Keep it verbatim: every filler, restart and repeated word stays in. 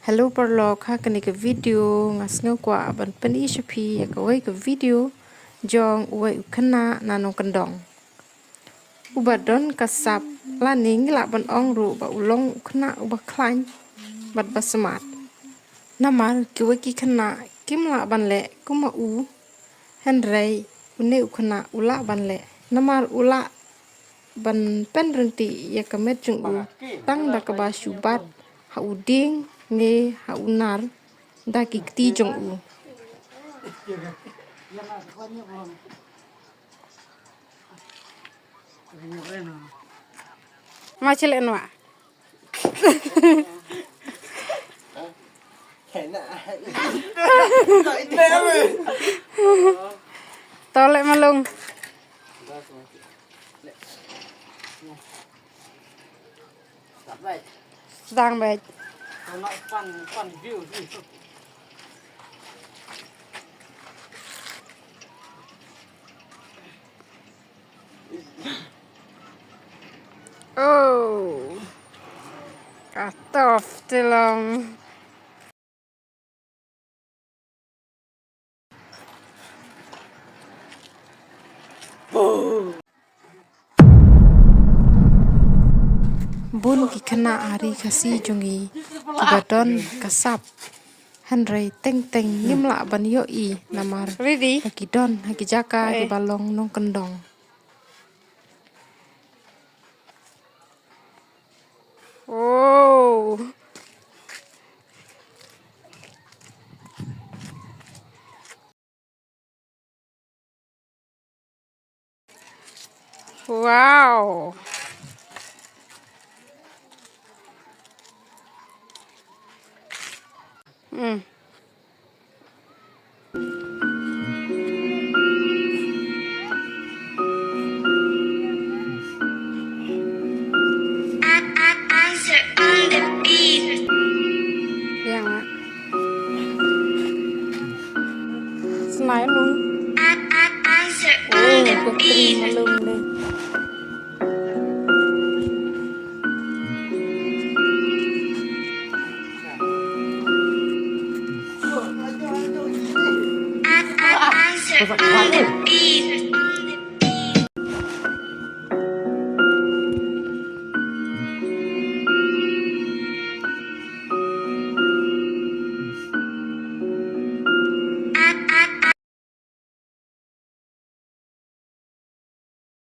Hello paralok, ha kane ka video nga sngew kwah ban pyni sha phi ïa kawei ka video jong uwei u khynnah na nongkyndong. Uba don ka sap, lane ngi lah ban ong ruh ba u long u khynnah uba khlaiñ bad ba smat. Namar kiwei ki khynnah kim lah ban leh kum ma u. Hynrei une u khynnah u lah ban leh, namar u lah ban pynryntih ïa ka met jong u tang da kaba shu bat ha u dieng ne ha u nar da ki kti jong u. Ma chile nwa. Tole malung. Sedang baik. Oh. Katof tilong. Bun ki khynnah ha ri Khasi jong ngi kiba don ka sap. Hynrei teng teng ngim lah ban ïohi namar ba ki don ha ki jaka kiba long nongkyndong. Oh. Wow. Mm. Yang ah. Senai lu. Oh, putri malung deh.